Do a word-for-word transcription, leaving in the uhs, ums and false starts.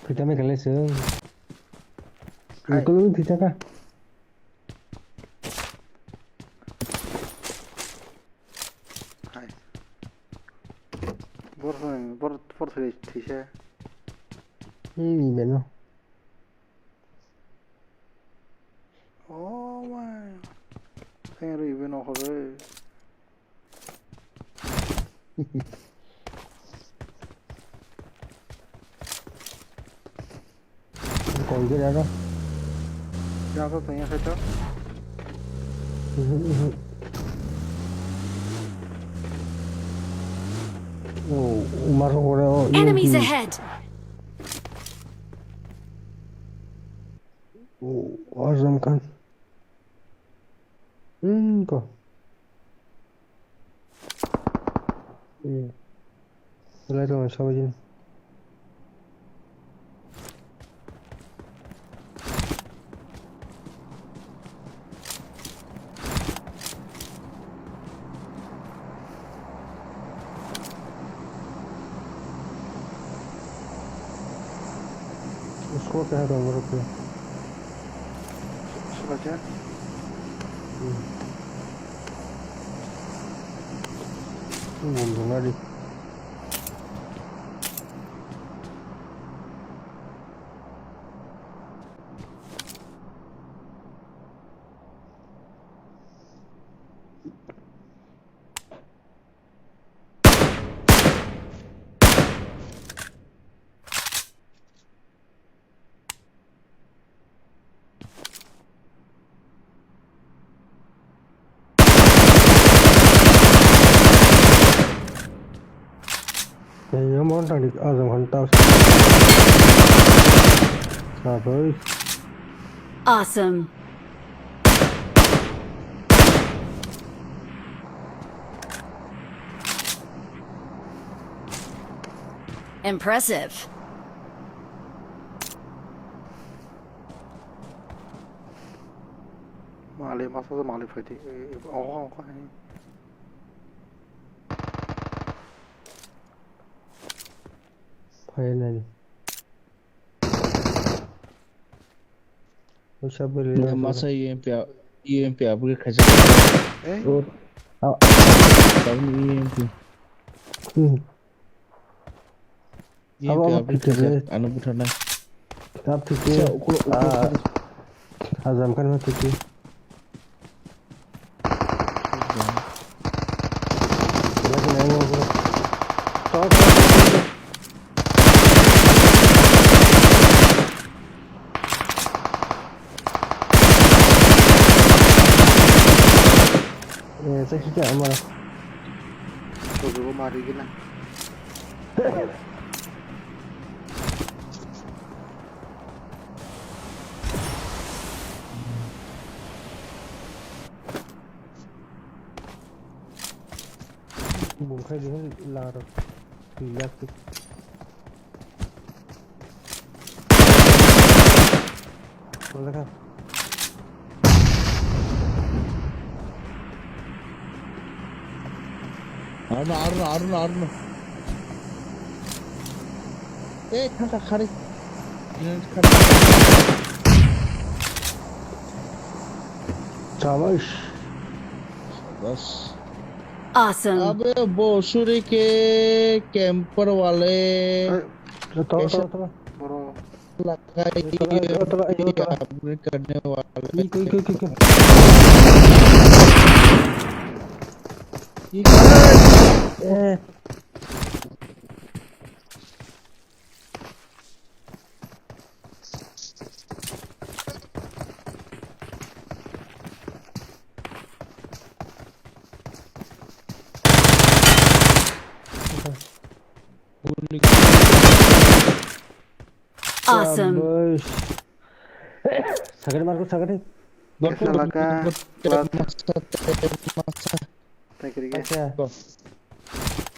Thwita mai khalai chwng. Hai. Kulung thwita kha. Hai. Bor, bor, bor thwi-, thwisa. Hmm, ni beno. Oh my. Khe rw ibe nokho rw. Koi gana no. Jaga tanya khe to. Oh, umar ko re, oh, Enemies ahead! Oh, Azam Khan. Hmm, ko. Hmm. Lai tong sabai jin. Squad keha tongo borok khe. Squad ya? Hmm. Bom rwna di. Tei omo wng tangdi, ah, jong khan tao. Saboi. Awesome. Impressive. Mali, masa mali phaidi. Eh, eh, oh, oh, oh, eh. Finally. Usa beri. Masa U M P a-, U M P upgrade khaijak. Eh? Oh. Ah. Tabuk U M P. Hmm. Abo, abo upgrade khaijak, ano butharnai. Kitab thike, sa, ukulok, ukulok ah, khaijak. Azam Khan ma thike. Eh, sa kike ama. Kogo mari gina. Bung khai di la rok. Twi yak tik. Wala ka. Arno, arno, arno, arno. Eh, khaka khari. Khari. Shabash. Shabash. Awesome. अबे भोसड़ी के कैंपर वाले। Eh, tara, tara, tara. Bro. लगाइए, tara, tara, tara, tara. अपने करने वाले। Iko, iko, iko, iko. Eh. Awesome. Shabash. Sagadi marko, sagadi. Esa laka. Thank you. Acha.